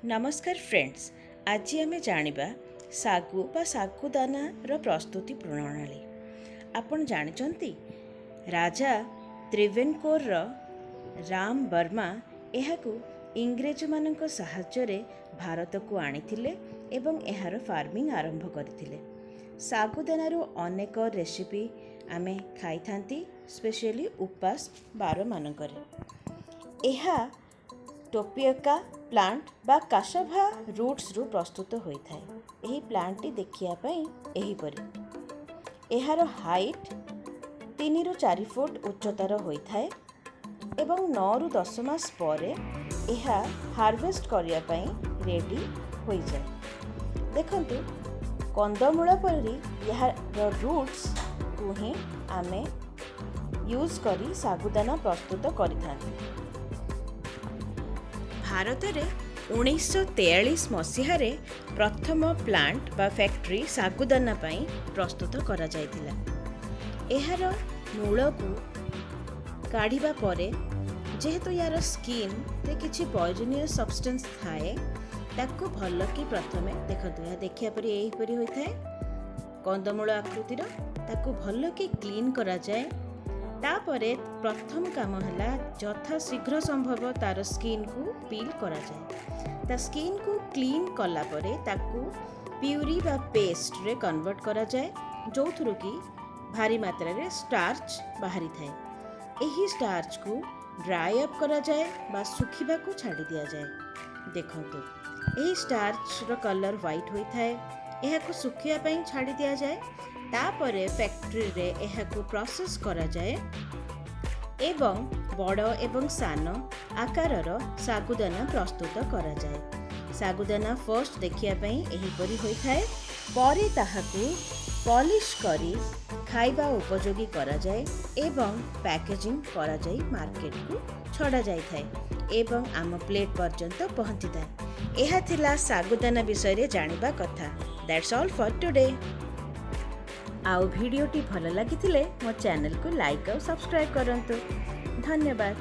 ନମସ୍କାର ଫ୍ରେଣ୍ଡସ୍, ଆଜି ଆମେ ଜାଣିବା ଶାଗୁ ବା ଶାଗୁଦାନାର ପ୍ରସ୍ତୁତି ପ୍ରଣାଳୀ। ଆପଣ ଜାଣିଛନ୍ତି, ରାଜା ତ୍ରିଭେନକୋରର ରାମ ବର୍ମା ଏହାକୁ ଇଂରେଜମାନଙ୍କ ସାହାଯ୍ୟରେ ଭାରତକୁ ଆଣିଥିଲେ ଏବଂ ଏହାର ଫାର୍ମିଂ ଆରମ୍ଭ କରିଥିଲେ। ଶାଗୁଦାନାରୁ ଅନେକ ରେସିପି ଆମେ ଖାଇଥାନ୍ତି, ସ୍ପେଶିଆଲି ଉପାସ ବାରମାନଙ୍କରେ। ଏହା ଟେପିଓକା ପ୍ଲାଣ୍ଟ ବା କାସାଭା ରୁଟ୍ସରୁ ପ୍ରସ୍ତୁତ ହୋଇଥାଏ। ଏହି ପ୍ଲାଣ୍ଟଟି ଦେଖିବା ପାଇଁ ଏହିପରି। ଏହାର ହାଇଟ୍ 3ରୁ 4 ଫୁଟ ଉଚ୍ଚତାର ହୋଇଥାଏ ଏବଂ 9ରୁ 10 ମାସ ପରେ ଏହା ହାରଭେଷ୍ଟ କରିବା ପାଇଁ ରେଡ଼ି ହୋଇଯାଏ। ଦେଖନ୍ତୁ, କନ୍ଦମୂଳ ପରି ଏହାର ରୁଟ୍ସକୁ ହିଁ ଆମେ ୟୁଜ୍ କରି ଶାଗୁଦାନା ପ୍ରସ୍ତୁତ କରିଥାନ୍ତି। ଭାରତରେ 1943 ମସିହାରେ ପ୍ରଥମ ପ୍ଲାଣ୍ଟ ବା ଫ୍ୟାକ୍ଟ୍ରି ଶାଗୁଦାନା ପାଇଁ ପ୍ରସ୍ତୁତ କରାଯାଇଥିଲା। ଏହାର ମୂଳକୁ କାଢ଼ିବା ପରେ, ଯେହେତୁ ୟାର ସ୍କିନ୍ରେ କିଛି ପଏଜନିୟସ୍ ସବଷ୍ଟାନ୍ସ ଥାଏ, ତାକୁ ଭଲକି ପ୍ରଥମେ, ଦେଖନ୍ତୁ, ଏହା ଦେଖିବା ପରି ଏହିପରି ହୋଇଥାଏ, କନ୍ଦମୂଳ ଆକୃତିର, ତାକୁ ଭଲକି କ୍ଲିନ୍ କରାଯାଏ। ତାପରେ ପ୍ରଥମ କାମ ହେଲା ଯଥା ଶୀଘ୍ର ସମ୍ଭବ ତାର ସ୍କିନ୍କୁ ପିଲ୍ କରାଯାଏ। ତା ସ୍କିନ୍କୁ କ୍ଲିନ୍ କଲା ପରେ ତାକୁ ପ୍ୟୁରି ବା ପେଷ୍ଟରେ କନଭର୍ଟ କରାଯାଏ, ଯେଉଁଥିରୁ କି ଭାରି ମାତ୍ରାରେ ଷ୍ଟାର୍ଚ ବାହାରିଥାଏ। ଏହି ଷ୍ଟାର୍ଚକୁ ଡ୍ରାଏ ଅପ୍ କରାଯାଏ ବା ଶୁଖିବାକୁ ଛାଡ଼ି ଦିଆଯାଏ। ଦେଖନ୍ତୁ, ଏହି ଷ୍ଟାର୍ଚର କଲର୍ ହ୍ୱାଇଟ୍ ହୋଇଥାଏ। ଏହାକୁ ଶୁଖିବା ପାଇଁ ଛାଡ଼ି ଦିଆଯାଏ। ତାପରେ ଫ୍ୟାକ୍ଟ୍ରିରେ ଏହାକୁ ପ୍ରୋସେସ୍ କରାଯାଏ ଏବଂ ବଡ଼ ଏବଂ ସାନ ଆକାରର ଶାଗୁଦାନା ପ୍ରସ୍ତୁତ କରାଯାଏ। ଶାଗୁଦାନା ଫର୍ଷ୍ଟ ଦେଖିବା ପାଇଁ ଏହିପରି ହୋଇଥାଏ। ପରେ ତାହାକୁ ପଲିଶ କରି ଖାଇବା ଉପଯୋଗୀ କରାଯାଏ ଏବଂ ପ୍ୟାକେଜିଂ କରାଯାଇ ମାର୍କେଟକୁ ଛଡ଼ାଯାଇଥାଏ ଏବଂ ଆମ ପ୍ଲେଟ୍ ପର୍ଯ୍ୟନ୍ତ ପହଞ୍ଚିଥାଏ। ଏହା ଥିଲା ଶାଗୁଦାନା ବିଷୟରେ ଜାଣିବା କଥା। That's all for today. ଆଉ ଭିଡ଼ିଓଟି ଭଲ ଲାଗିଥିଲେ ମୋ ଚ୍ୟାନେଲକୁ ଲାଇକ୍ ଆଉ ସବସ୍କ୍ରାଇବ୍ କରନ୍ତୁ। ଧନ୍ୟବାଦ।